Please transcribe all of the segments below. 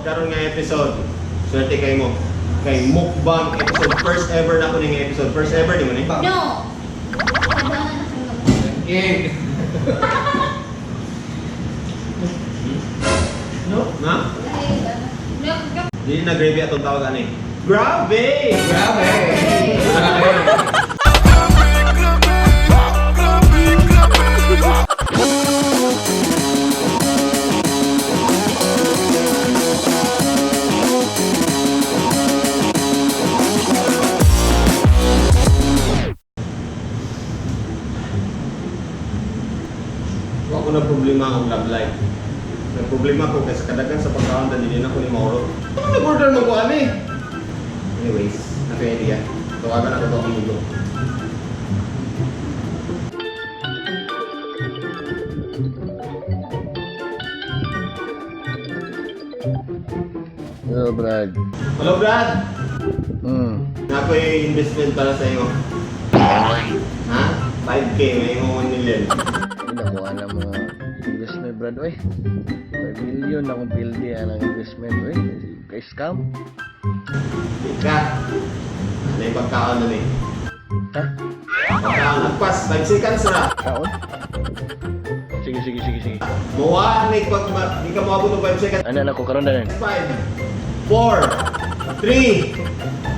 Karon nga episode. Swerte kay mo. Kay mukbang episode, first ever na ko ning episode. First ever di mo ni? No! Kailangan na kang Yeah. No? Na? No. Dili na gravy atong tawag ani. Grabe! Grabe. Grabe. Wa ko na problema ang love life. May problema ko kasi kadagan sa pagkaon dahil dili na ko ni Mauro. Ano nag-order mo ko ani? Anyways, na idea. Tawagan ako to ang mundo. Hello, Brad. Hello, Brad! Na ako yung investment para sa iyo. Ha? 5K, may mo 1 million. Hindi na ko alam mga investment, Brad. Uy, 5 million akong pildi ang investment. Uy, kay scam. Ika. Ano yung pagkaon na ni? Ha? Pagkaon, nagpas, 5 seconds na. Kaon? Sige, sige, sige, sige. Muwa ni pag di ka moabot og 5 seconds. Ano na ko karon na 5, 4, 3,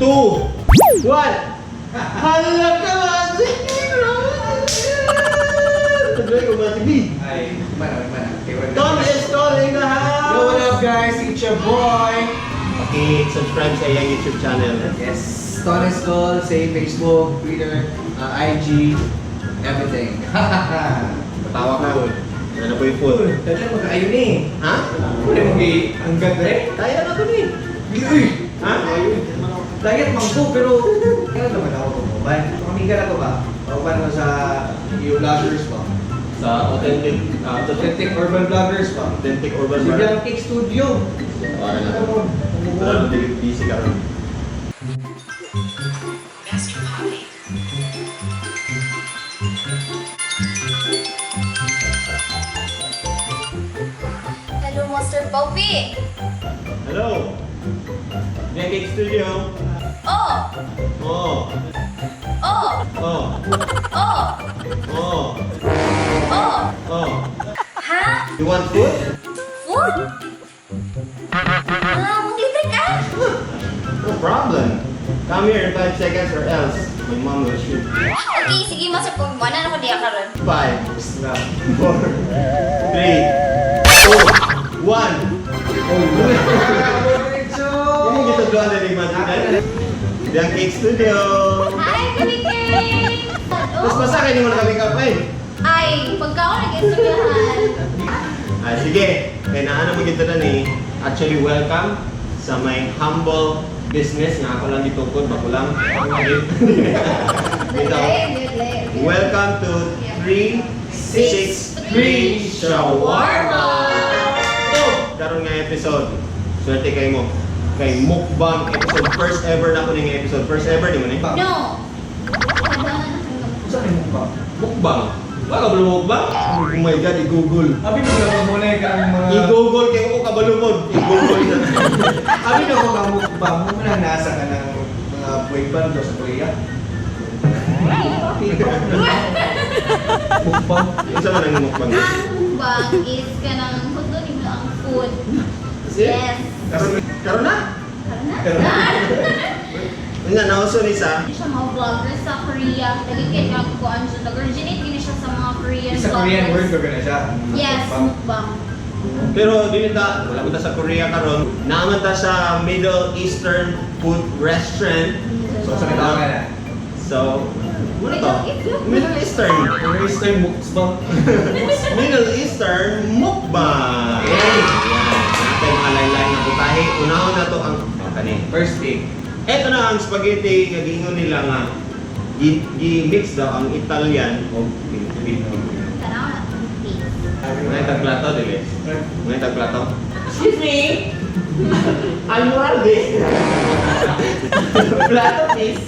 2, 1. Hala ka ba? Sige, ko ba sige. Ay, mana, mana. Okay, wala. Tom is calling the house. Yo, what up, guys? It's your boy. Paki-subscribe sa iyang YouTube channel. Yes, Tony Skull, say Facebook, Twitter, IG, everything. Patawa ka. Ano po yung food? Dati mo kayo ni. Ha? Pwede mo kay hanggang rin. Kaya na to ni. Uy! Ha? Diet man ko, pero kaya naman ako kumuban. Kamiga na ko ba? Pauban mo sa EU vloggers ba? Sa authentic, Authentic urban vloggers ba? authentic urban Si bar. Biang Cake Studio. Tawagan na. Ano mo? Pero busy ka ron. Hello, Master Poppy! Hello! Biang Cake Studio. Oh! Oo. Oh! Oo. Oh! Oo. Oh! Oo. Ha? You want food? Food? Ah, maglibre ka? No problem. Come here in 5 seconds or else my mom will shoot. Okay, sige, Master Poppy. Wala na ko diya karon. 5, Basta. 4, 3, 2, 1. Oh, Yung gitudloan na ni Madrid. Biang Cake Studio. Hi, Baby Cake! Tapos basta kayo naman kami kapay. Ay, pagka ako nag-istoryahan. Ah, sige, kaya naano mo gito na ni, actually welcome sa my humble business nga ako lang gitukod, bako lang. Dito. Welcome to 363 Shawarma! Oh, karon nga episode. Swerte kay mo. Kay mukbang episode, first ever na ko ning episode. First ever di mo ni? No! Kailangan na kang Saan yung mukha? Mukbang. Wala ka ba mukbang? Oh my God, i-google. Abi mo lang muna yung ang mga... I-google kay ko kabalumod. I-google na. Abi na ko nga mukbang mo na nasa ka ng mga boy band do sa Korea. Mukbang. Unsa man ang mukbang? Ang mukbang is kanang hutdo nimo ang food. Kasi? Yes. Karon karon na. Karon na. Karon na. Nga nauso ni sa Hindi siya mga vlogger sa Korea. Lagi kaya nagkuhan siya. Nag-originate gini siya sa mga Korean Isa Korean word vloggers. ko na siya. Yes, Mukbang. mukbang. Pero dili ta wala ko ta sa Korea karon. Naaman ta sa Middle Eastern food restaurant. So sa kita ka na. So, ano to? Middle Eastern. Middle Eastern. Middle Eastern mukbang. Middle Eastern mukbang. Ayan. Natin mga lain-lain nga putahe. Unahon na to ang kani. First pick. Eto na ang spaghetti nga giingon nila nga gi-mix daw ang Italian o Filipino. Tanaw na itong taste. Mga tagplato, dili. Mga tagplato. Excuse me. I'm Moralde. Plato, please.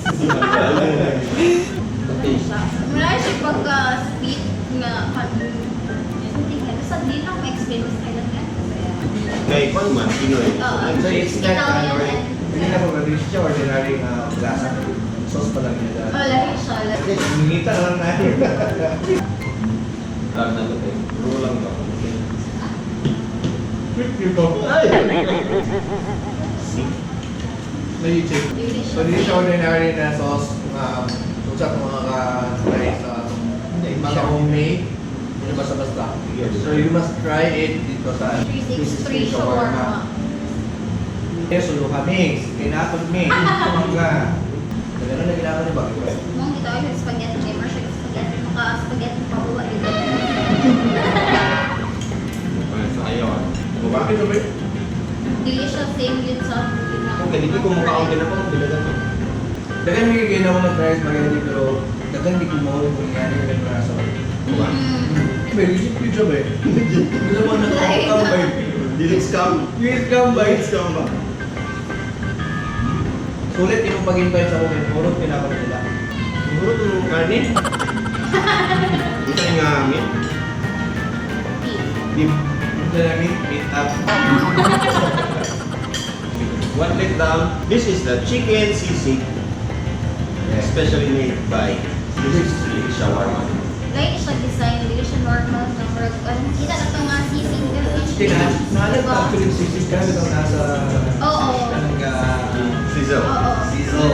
Wala siya pagka-sweet nga something like. Basta di lang ma-explain mas kailan nga. Kay kwan man, Pinoy. Oo. So it's not Italian ano, and- hindi na po siya ordinary nga lasa. Sauce pa lang niya. Oh, lahi siya. Lahi. Ngita na lang tayo. Lag na to eh. Roll lang ba? Ay! See? May check. Dili siya. So dili siya ordinary na sauce nga usa ka mga ka-try sa mga homemade. Hindi basta-basta. So you must try it dito sa 363 shawarma. Yes, solo ka mix. Kinakot mix. Kumangga. Ganun na ginagawa ni Bakit ba? Mong gitawag yung spaghetti kay Marcia spaghetti maka spaghetti pa uwa dito. Okay, so ayaw. Diba? Bakit ba? Dili siya same yun sa Okay, dito ko mukha ang ginagawa ko bilagan to. Dagan may ginawa ko mag-try spaghetti pero dagan di ko mo kung yan yung nagprasa. Diba? May legit yun siya ba eh? Gusto mo na come by. Dili scam. Dili scam ba? Dili scam ba? Sulit yung pag-invite sa akin, puro pinapanood nila. Siguro itong karne. Ito yung meat. Beef. Beef. Ito na meat, meat up. One plate down. This is the chicken sisig. Especially made by 363 Shawarma. Lahi siya design, dili siya normal na murag. Kita na itong mga sisig. Kaya naalat Diba? actually sisig ka ito nasa Oo. Kanang ka Sizzle. Oo. Sizzle.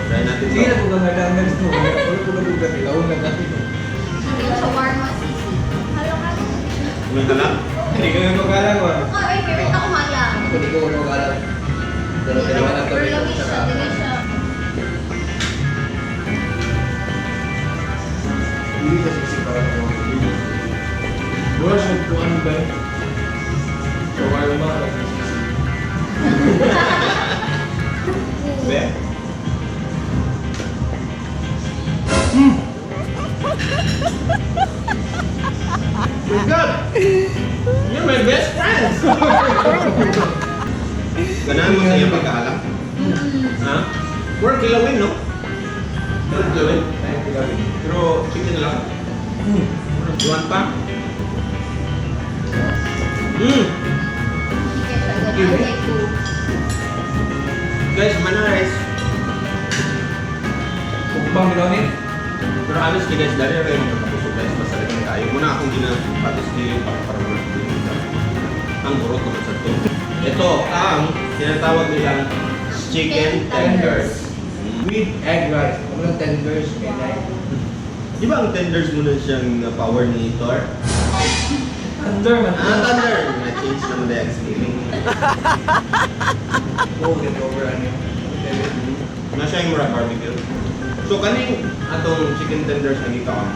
Try natin Sige na to. kung ang dangan mo. Puro ko na ilaw na natin. Chicken shawarma sisig. Halo halo. Ulit na lang. Hindi ko yung magalang ko. Oh, ay, favorite ako halang. Hindi ko yung magalang. Dalawa na Pero kami. lami siya, dili siya. Hindi siya sisig para ko. Bro, siya kuan ba? Shawarma, sisig. Be? My God! You're my best friends! Ganahan mo sa iyong pagkaalam? Ha? We're kilawin, no? We're kilawin. Ay, kilawin. Pero chicken lang. You want pa? Chicken siya, ganun. I like to. Guys, mana rice. Mukbang ginawa. Pero honestly guys, dali na kayo magkakapusok guys. Basta rin kayo. Muna akong ginapatis dili para birthday. Ang burot naman sa to. Ito ang tinatawag nilang chicken tenders. With egg rice. Ako lang tenders, may like. Di ba ang tenders muna siyang power ni Thor? Thunder man. Ah, thunder! Na-change naman na yung spelling. Oh, get over ano yun. Na siya yung mura barbecue. So kaning atong chicken tenders na gikaon,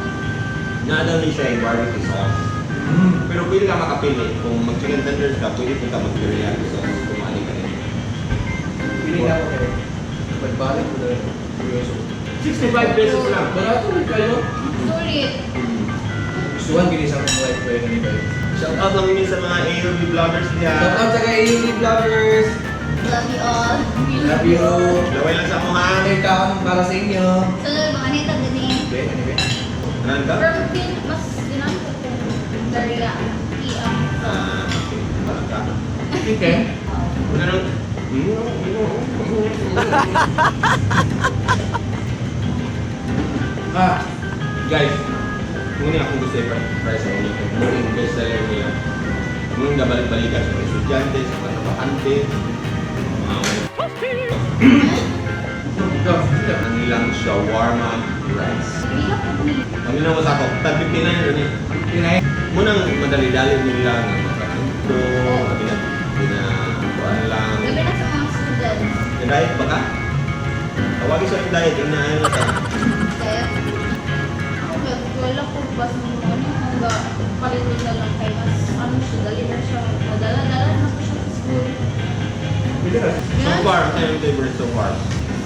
naa daw ni siya yung barbecue sauce. Pero pwede ka makapili. Kung mag-chicken tenders ka, pwede ka mag-teriyaki sauce kung maali ka rin. Pili na ako kayo. Pagbalik ko na rin. Seryoso. 65 pesos lang. Barato rin kayo. Sulit. Gustuhan gini sa akong wife ko yun ano ba yun. Shout out lang yun sa mga AOV vloggers niya. Shout out sa kay AUB Vloggers! Love you all. Love you! Laway lang sa mo ha. Ano yung kaon para sa inyo? Sunod, mga nita din eh. Okay, anyway. Kanan ka? Pero mas ginawa ko kung teriyaki ang sauce. Ah, okay. Parang ka. Chicken? Ano? Ah! Guys, muna akong gusto i-try sa inyo. Muna yung best seller nila. Muna gabalik-balikan sa mga estudyante, sa mga bakante, mga ang ilang shawarma rice. Hindi ko ni. Ang ilang sa ako, tag 59 rin eh. Pinay. Munang madali-dali nila nga magkakanto, pina, pina, kuan lang. Gabi na sa mga students. Diet ba ka? Tawagin sa diet, inaayon na sa. Kaya, ako ba, wala ko ba sa mga ano, hangga palitin na lang kay mas ano siya, dali na siya, madala-dala na ko siya sa school. Pili ka. So far, sa yung favorite so far?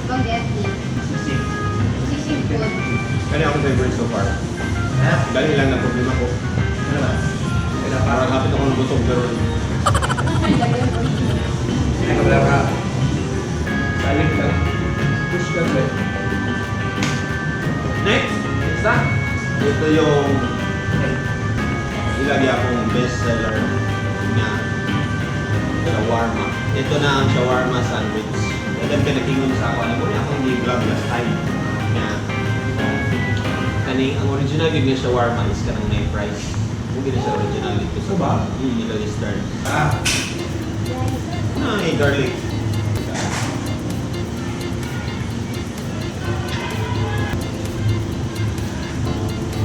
Spaghetti. Sisig. Sisig food. Kani akong favorite so far. Ha? Gani lang na problema ko. Ano ba? Kailan pa? Parang hapit ako nabusog pero Wala ka. Saling ka. Push ka ba? Next! Next na! Ito yung ilagay akong best seller na Shawarma. Ito na ang shawarma sandwich. Alam ka nag-ingon sa ako. Alam mo na akong di-vlog last time. Na kaning ang original gyud nga shawarma is kanang may fries. Kung gina siya original dito sa Ba? Middle Eastern. Ah, Ay, garlic.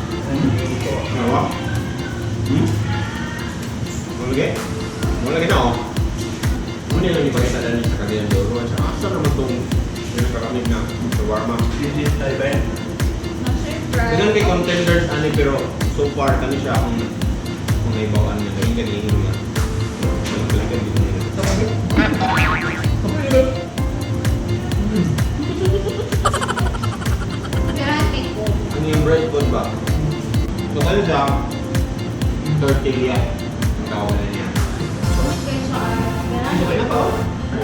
Ano? Hmm? Mulagi? Mulagi na oh. Muna lang ipakita na niya sa Cagayan de Oro. Siya, asa naman itong pinakakamig na shawarma. this tayo ba? Na-surprise. Ganun kay contenders ani pero so far kani siya akong kung naibawan niya kaya galing nga. Balikan dito niya. Pero I think ko. Ano yung bread food ba? So kani siya tortilla. Ang tawag na niya. Mas kayo siya. Okay na pa oh.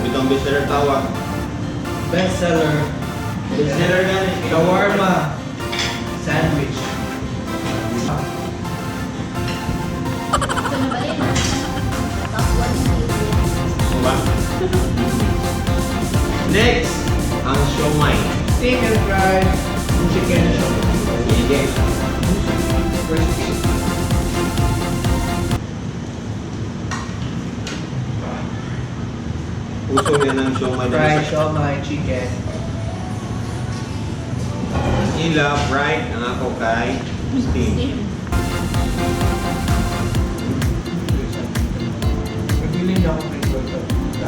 Bitong bestseller tawag. Best seller. Bestseller gani. Shawarma sandwich. So, nabalik na. Top 1 Ano ba? Next, ang siomai. Steam and fried chicken shawarma. Sige. First piece. Uso yan ang siomai. Fried siomai chicken. Ang ila, fried, ang ako kay steam. Steam. Nagbilin na ako ng ito.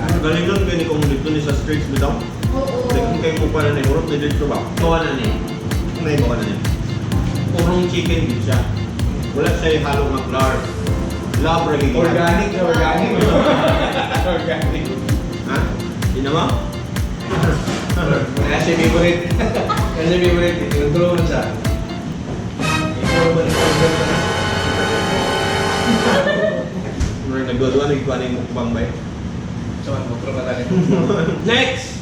Ang galing lang gani kung dito ni sa streets bitaw. Oo. Like kung kayo mo pa na ni, urong na dito ba? Kawa na ni. Kung naibawa na ni. Urong chicken din siya. Wala siya halo nga flour. Love ra gid. Organic na organic. Organic. Ha? Di na mo? Kaya siya favorite. Kaya siya favorite. Tinuturo mo siya. Ikaw ba nag-order ka? Murag nagduwa nagkuha na yung mukbang ba eh. So, ano, ka talaga. Next!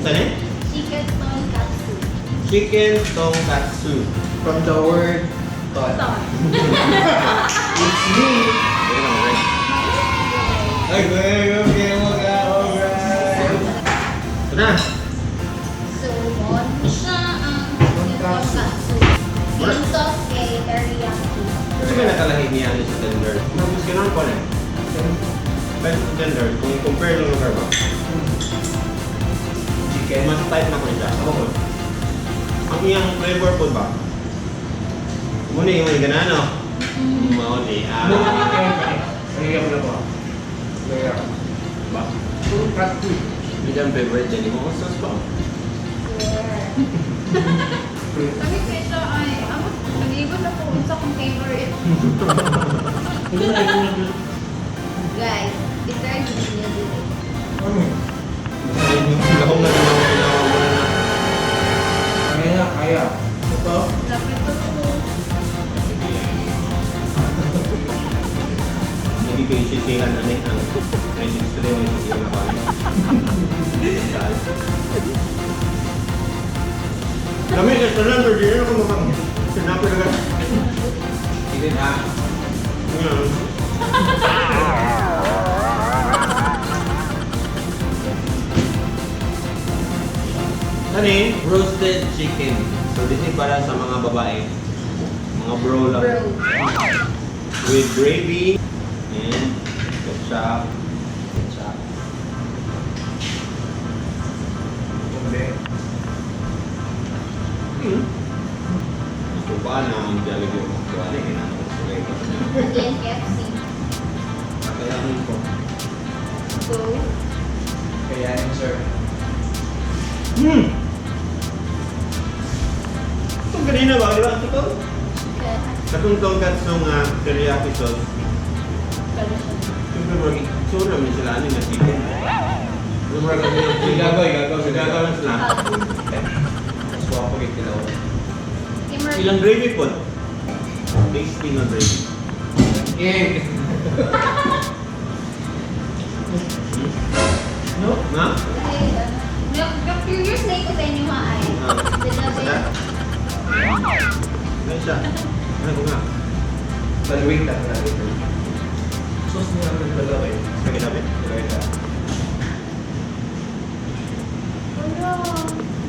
Saan eh? Chicken tonkatsu. Chicken tonkatsu. From the word ton. Ton. It's me. Ayan ang right. Ay, okay, okay, okay, alright. Ito na. So, on siya ang chicken Tonkatsu. tonkatsu. Yung sauce kay teriyaki. Kasi may nakalahi niya ano sa tender. Tapos ganun ko na eh. Best tender, kung i-compare lang lugar ba? Chicken. Mas tight na ko siya. Oo. Ang iyang flavor po ba? Muna yung may ganano. Mao ni Ano ah. Ay, ako na po. Kaya. Ba? Tonkatsu. Hindi ang favorite din mo sauce ba? Yeah. Sabi ko siya ay, amo, nag-iwan na po unsa kong favorite. Guys, i-try niyo dito. Basta yun yung lahong na ginawa ginawa mo na. Kaya na, kaya. Ito? Lapit to po. Hindi ko isisihan na ni ang 363 mo isisihan na ko. Kami sa tanan, pero di na ako makang sinabi na ka. Hindi na. Ano roasted chicken. So this is para sa mga babae. Mga bro lang. Bro. With gravy and ketchup. Ketchup. Kumbe. Ito ba na ang Jollibee o McDo? Ano yung ginagawa ko sa iba? Again, KFC. Kakayanin ko. Go. Kaya yun, sir. Itong kanina ba? Di ba? Ito? Chicken. Katong tonkatsu nga teriyaki sauce. Kano siya. Siyempre, murag itsura man sila ano nga chicken. Murag ano yung Gagaw, gagaw sila. Gagaw lang sila. Mas wapo kay Tilaw. Kimmer. Ilang gravy po? Tasty nga gravy. Yeah. No? Na? Curious na ko sa inyo ha ay. Ah. Dalawa. Ano siya? Ano ko nga? But wait lang, wait. Sauce niya ang nagdalaw eh. Sige na, be. Wala.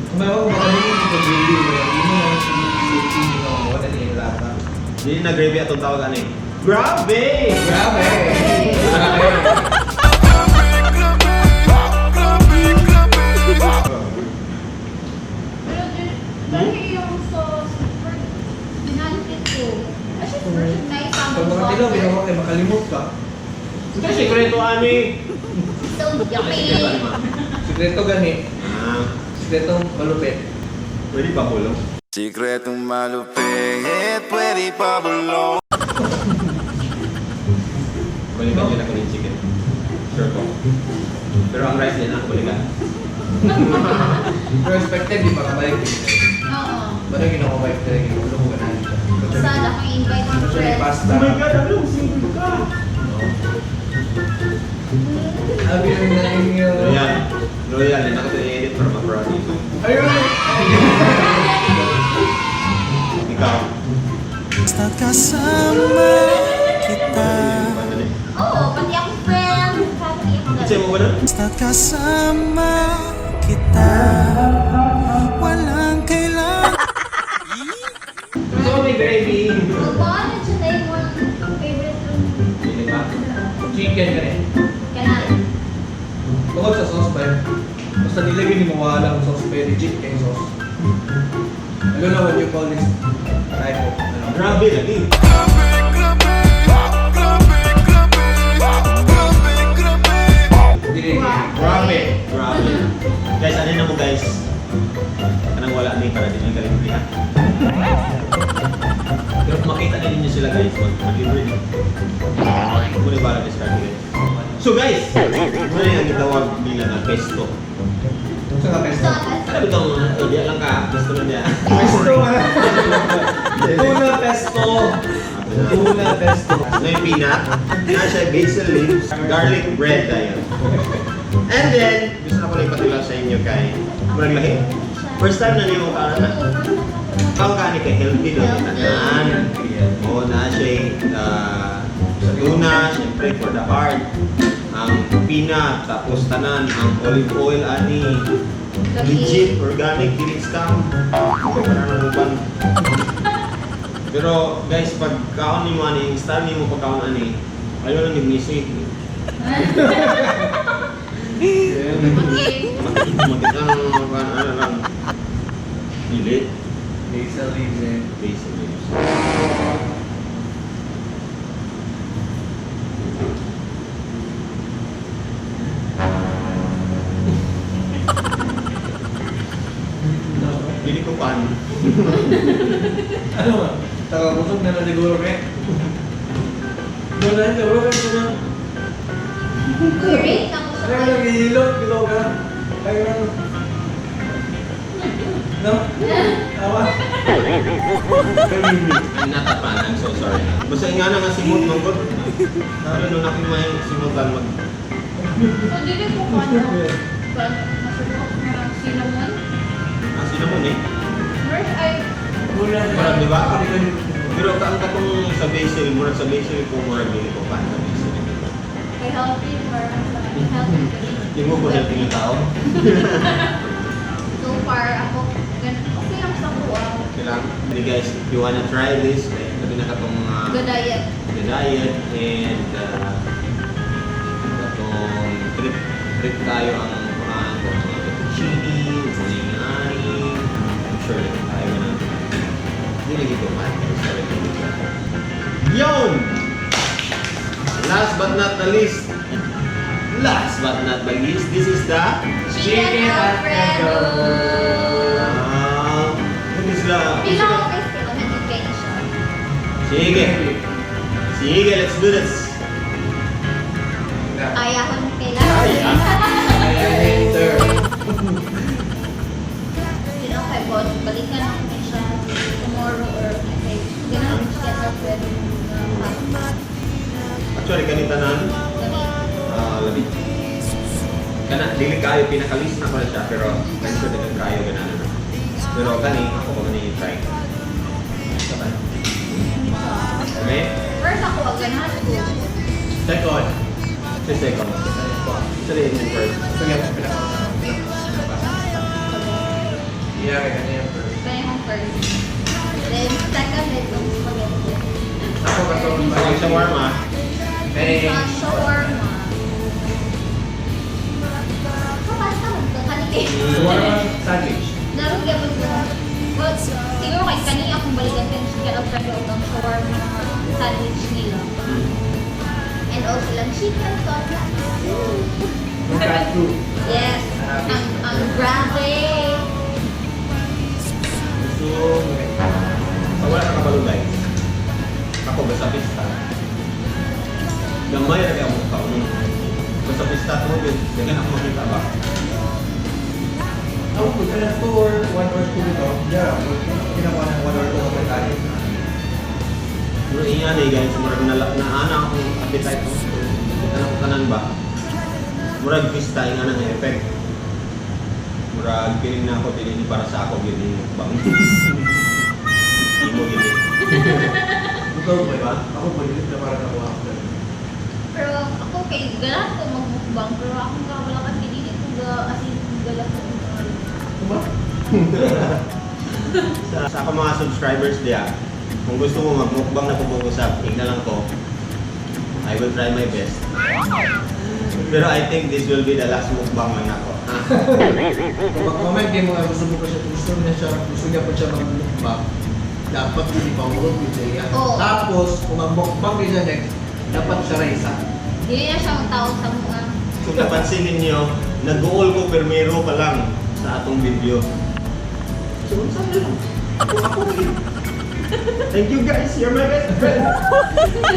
Kung may ako makalimot ko gravy, wala mo na sweet mo wala ni lasa. Hindi na gravy atong tawag ani. Grabe! Grabe! Grabe! Pero dahil yung sauce, ginantit ko. Actually, first nice ang Pag mga tilaw, ginawa kay makalimot ka. Ito sikreto ani. So yummy! Sikreto gani. Ah, Sikretong malupit. pwede ba kulong? Sikretong malupit, pwede pa bulong. Balikan yun ako ng chicken. Sure ko. Pero ang rice din ako balikan. Pero expected, di pa kabalik. Oo. Basta ginawa ko talaga, ulo ko ganahan siya. Sad akong invite ang Especially friend. pasta. Oh God, ano? Single ka! Abi ng naing yun. Royal. Royal, hindi ako i-edit para ma-proud dito. Ayun! Ikaw. Basta kasama kita. Oo, pati ako friend. Pati ako Kasi mo ba na? Basta kasama kita. Walang kailangan. Gusto ko may gravy. So, paano siya na yung one favorite kong Hindi ba? Chicken gani. kanan? Bukod sa sauce ba? Basta nila yun yung mawala ang sauce pa, legit kay sauce. I don't know what you call this type of ano. Grabe lagi. Dili. Grabe. Grabe. Guys, ano na mo guys? Kanang wala ni para din yung kalibre ha. Pero kung makita na ninyo sila guys, mag-libre ni. Muna yung para discard guys. So guys, muna yung gitawag nila na pesto. Sa nga pesto. So, Ano ba itong diya lang ka? Pesto na niya. Pesto nga. Tuna pesto. Tuna pesto. Ano yung peanut? Na siya basil leaves, garlic bread tayo. And then, gusto na ko lang ipatila sa inyo kay Murag lahi. First time na niyo ka na. Ang kani kay healthy daw ni tanan. Oo na siya sa tuna, syempre for the heart. Ang peanut, tapos tanan, ang olive oil ani. Legit, organic, dili scam. Parang Pero guys, pag kaon ni mo ani, style ni mo pagkaon ani, ayaw lang yung misi. Okay. Makita ng ano lang. Dili. Basil leaves eh. Basil leaves. Dili ko pan. Ano ba? Tagakusog na na siguro kay. Doon na siguro kay na. Rate na ko siya. Ay, nagihilot, ginaw ka. Ay, ano? No? Tawa. I'm not a fan, I'm so sorry. Basta nga na nga simot mong god. Lalo nung nakin may simutan mag... So, dili ko pa ano. Masubok na lang cinnamon. Ah, cinnamon eh. First ay, Parang, di ba? Pero ang katong sa basil, murag sa basil ko, murag dili ko fan sa basil. kay healthy, parang sa healthy. Hindi mo ko healthy nga tao. So far, ako, ganun, okay lang sa kuha. Okay lang. Hindi guys, if you wanna try this, eh, labi na katong mga Good diet. the diet and katong trip trip tayo ang mga mga fettuccine, mga I'm sure na tayo na hindi lagi ko man. Sorry. Yun! Last but not the least, last but not the least, this is the Chicken Alfredo! This is the Pila ko guys, pero nag-kayo siya. Sige. Sige, let's do this. Kaya ko kailangan. Kaya. Ay, hater. You know, kay boss, balikan ako ni siya tomorrow or kay ganun chicken Alfredo. Actually, kanitanan, Kami. Labi. Kana, dili kayo, pinakalis na ko na siya, pero I'm sure dagan kayo, ganun. Ano. Pero kani, ako ko kani try. Sabay. Okay? First ako, ganahan ko. Second. Sa second. Isa rin yung first. So, yan ang pinaka. Yeah, kaya kanya yung first. Kaya yung first. Then second, itong spaghetti. Ako katong Ang shawarma. Eh, Sa shawarma. Kapasta mo ka kanike. Shawarma sandwich. Laro gyapon ko. Well, siguro kay kani akong balikan kay chicken alfredo ug ang shawarma sandwich nila. And also lang chicken tonkatsu. Tonkatsu. Yes. Ang grabe. So, sa wala ka kabalo, guys. Ako basta pista. Gamay ra kay akong kaon. Basta pista to, daghan ako makita ba. Ako po, kanang 2 or 1 or 2 ito. Yeah, kinakuha ng 1 or 2 kapag tayo. Pero iya ni guys, murag na naana akong appetite ko. Kanang tanan ba? Murag pista nga na nga effect. Murag feeling na ako dili ni para sa ako gyud ni mukbang. Imo gyud ni. Ikaw ba? Ba? Ako po, dili na parang nakuha ako. Pero ako kay ganahan ko magmukbang pero akong wala kasi dili ko ga as in gala ko. Diba? Sa ako mga subscribers diya, kung gusto mo magmukbang na pag-uusap, tingnan lang ko. I will try my best. Pero I think this will be the last mukbang lang ako. Ha? Kung mag-comment kayo mga gusto mo pa siya, gusto niya siya, gusto niya pa siya magmukbang, dapat hindi pa urog yun sa iya. Oo. Tapos, kung magmukbang kayo siya next, dapat siya ra isa. Dili na siya magtawag sa mga. Kung napansin ninyo, nag-goal ko permero pa lang sa atong video. So, unsa na lang? Ako, ako rin. Thank you guys, you're my best friend.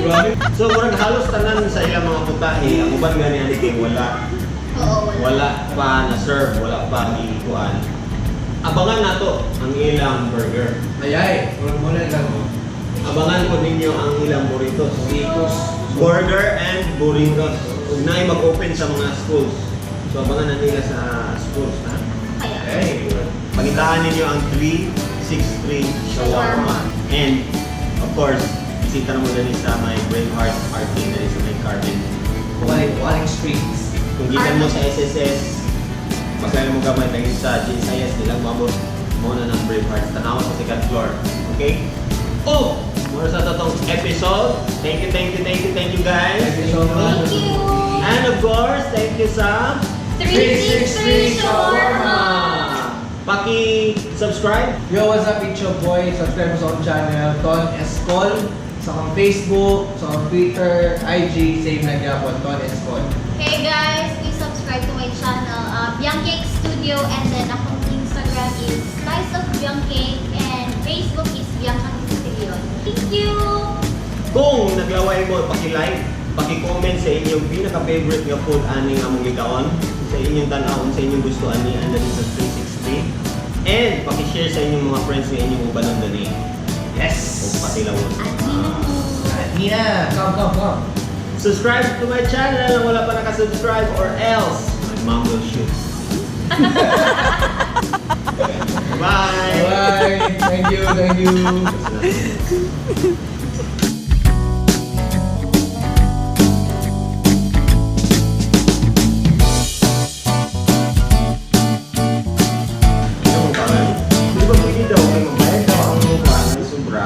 Grabe. So, murag halos tanan sa ilang mga putahe, ang uban gani ani kay wala. Oo, wala. Wala pa na serve, wala pa gikuan. Abangan nato ang ilang burger. Ayay, murag mo na lang. Oh. Abangan ko ninyo ang ilang burritos. Burritos. Burger and burritos. Ug naay mag-open sa mga schools. So abangan na nila sa schools ha. Kaya. Ay, Pangitaan ninyo ang 363 Shawarma. And of course, bisita na mo dali sa may Braveheart Arcade dali sa may Carmen. Waling, waling streets. Kung gikan mo sa SSS, magkano mo gamay tagin sa GSIS nilang maabot mo na ng Braveheart. Tanawa sa second floor. Okay? Oh! Muna sa tatong episode. Thank you, thank you, thank you, thank you guys. Thank you so much. Thank you. And of course, thank you sa 363 Shawarma. Paki-subscribe. Yo, what's up? It's your boy. Subscribe mo sa akong channel, Ton Escol. Sa akong Facebook, sa akong Twitter, IG, same na gyapon, Ton Escol. Hey guys, please subscribe to my channel, Biancake Studio, and then akong Instagram is Slice of Biancake, and Facebook is Bianca Studio. Thank you! Kung naglaway mo, paki-like, paki-comment sa inyong pinaka-favorite nga food ani nga among gikaon, sa inyong tan-awon, sa inyong gusto ani ang dali sa 363. And paki-share sa inyong mga friends nga inyong ubanon dali. Yes! O patilawon. At Nina mo. Nina, come, come, come. Subscribe to my channel kung wala pa nakasubscribe or else my mom will shoot. Bye! Bye! Thank you, thank you. Di ba pwede daw kayo magbayad daw ang mukha ng sobra?